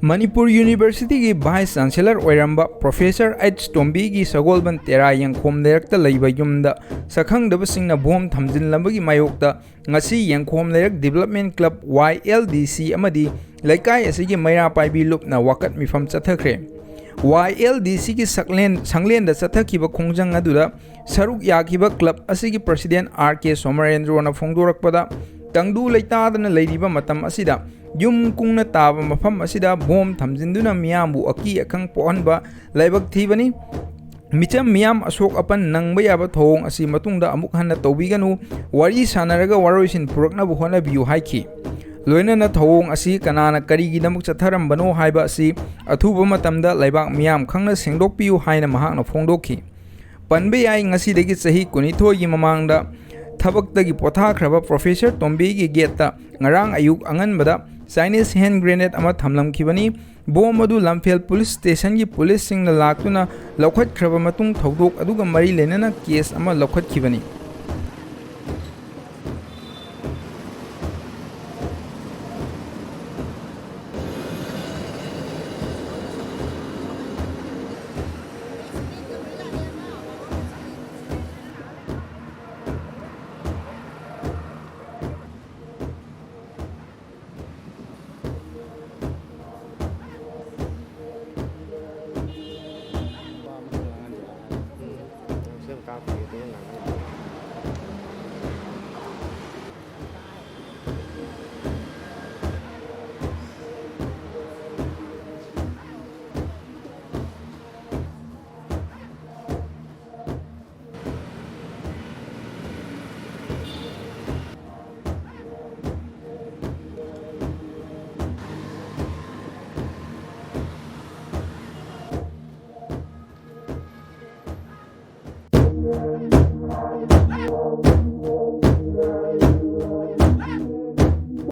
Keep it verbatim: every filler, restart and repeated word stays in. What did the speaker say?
ꯃꯅꯤꯄꯨꯔ ꯌꯨꯅꯤꯚꯔꯁꯤꯇꯤꯒꯤ vice chancellor ꯑꯣꯏꯔꯝꯕ professor H ꯇꯣꯝꯕꯤꯒꯤ ꯁꯒꯣꯜꯕꯟ ꯇꯦꯔꯥ ꯌꯦꯡꯈꯣꯝ ꯂꯩꯔꯛꯇ ꯂꯩꯕ ꯌꯨꯝꯗ ꯁꯛꯈꯪꯗꯕꯁꯤꯡꯅ ꯕꯣꯝ ꯊꯝꯖꯤꯜꯂꯝꯕꯒꯤ ꯃꯥꯌꯣꯛꯇ ꯉꯁꯤ ꯌꯦꯡꯈꯣꯝ ꯂꯩꯔꯛ ꯗꯤꯕꯦꯂꯞꯃꯦꯟ ꯀ꯭ꯂꯕ, ꯋꯥꯏ ꯑꯦꯜ ꯗꯤ ꯁꯤ, ꯑꯃꯗꯤ ꯂꯩꯀꯥꯏ ꯑꯁꯤꯒꯤ ꯃꯩꯔꯥ ꯄꯥꯏꯕꯤ ꯂꯨꯞꯅ ꯋꯥꯀꯠ ꯃꯤꯐꯝ ꯆꯠꯊꯈ꯭ꯔꯦ꯫ ꯋꯥꯏ ꯑꯦꯜ ꯗꯤ ꯁꯤꯒꯤ ꯁꯛꯂꯦꯟ-, ꯁꯪꯂꯦꯟꯗ ꯆꯠꯊꯈꯤꯕ ꯈꯣꯡꯖꯪ ꯑꯗꯨꯗ ꯁꯔꯨꯛ ꯌꯥꯈꯤꯕ ꯀ꯭ꯂꯕ ꯑꯁꯤꯒꯤ ꯄ꯭ꯔꯁꯤꯗꯦꯟ ꯑꯥꯔ ꯀꯦ ꯁꯣꯃꯔꯦꯟꯗ꯭ꯔꯣꯅ ꯐꯣꯡꯗꯣꯔꯛꯄꯗ, ꯇꯪꯗꯨ ꯂꯩꯇꯥꯗꯅ ꯂꯩꯔꯤꯕ ꯃꯇꯝ ꯑꯁꯤꯗ ꯌꯨꯝ ꯀꯨꯡꯅ ꯇꯥꯕ ꯃꯐꯝ ꯑꯁꯤꯗ ꯕꯣꯝ ꯊꯝꯖꯤꯟꯗꯨꯅ ꯃꯤꯌꯥꯝꯕꯨ ꯑꯀꯤ ꯑꯈꯪ ꯄꯣꯛꯍꯟꯕ ꯂꯥꯏꯕꯛ ꯊꯤꯕꯅꯤ꯫ ꯃꯤꯆꯝ ꯃꯤꯌꯥꯝ ꯑꯁꯣꯛ ꯑꯄꯟ ꯅꯪꯕ ꯌꯥꯕ ꯊꯧꯑꯣꯡ ꯑꯁꯤ ꯃꯇꯨꯡꯗ ꯑꯃꯨꯛ ꯍꯟꯅ ꯇꯧꯕꯤꯒꯅꯨ, ꯋꯥꯔꯤ ꯁꯥꯟꯅꯔꯒ ꯋꯥꯔꯣꯏꯁꯤꯟ ꯄꯨꯔꯛꯅꯕ ꯍꯣꯠꯅꯕꯤꯌꯨ ꯍꯥꯏꯈꯤ꯫ ꯂꯣꯏꯅꯅ ꯊꯧꯑꯣꯡ ꯑꯁꯤ ꯀꯅꯥꯅ ꯀꯔꯤꯒꯤꯗꯃꯛ ꯆꯠꯊꯔꯝꯕꯅꯣ ꯍꯥꯏꯕ ꯑꯁꯤ ꯑꯊꯨꯕ ꯃꯇꯝꯗ ꯂꯩꯕꯥꯛ ꯃꯤꯌꯥꯝ ꯈꯪꯅ ꯁꯦꯡꯗꯣꯛꯄꯤꯌꯨ ꯍꯥꯏꯅ ꯃꯍꯥꯛꯅ ꯐꯣꯡꯗꯣꯛꯈꯤ꯫ ꯄꯟꯕ ꯌꯥꯏ, ꯉꯁꯤꯗꯒꯤ ꯆꯍꯤ ꯀꯨꯟꯅꯤꯊꯣꯏꯒꯤ ꯃꯃꯥꯡꯗ ꯊꯕꯛꯇꯒꯤ ꯄꯣꯊꯥꯈ꯭ꯔꯕ ꯄ꯭ꯔꯣꯐꯦꯁꯔ ꯇꯣꯝꯕꯤꯒꯤ ꯒꯦꯠꯇ ꯉꯔꯥꯡ ꯑꯌꯨꯛ ꯑꯉꯟꯕꯗ ꯆꯥꯏꯅꯤꯁ ꯍꯦꯟ ꯒ꯭ꯔꯦꯅꯦꯗ ꯑꯃ ꯊꯝꯂꯝꯈꯤꯕꯅꯤ꯫ ꯕꯣꯝ ꯑꯗꯨ ꯂꯝꯐꯦꯜ ꯄꯨꯂꯤꯁ ꯁ꯭ꯇꯦꯁꯟꯒꯤ ꯄꯨꯂꯤꯁꯁꯤꯡꯅ ꯂꯥꯛꯇꯨꯅ ꯂꯧꯈꯠꯈ꯭ꯔꯕ ꯃꯇꯨꯡ ꯊꯧꯗꯣꯛ ꯑꯗꯨꯒ ꯃꯔꯤ ꯂꯩꯅꯅ ꯀꯦꯁ ꯑꯃ ꯂꯧꯈꯠꯈꯤꯕꯅꯤ꯫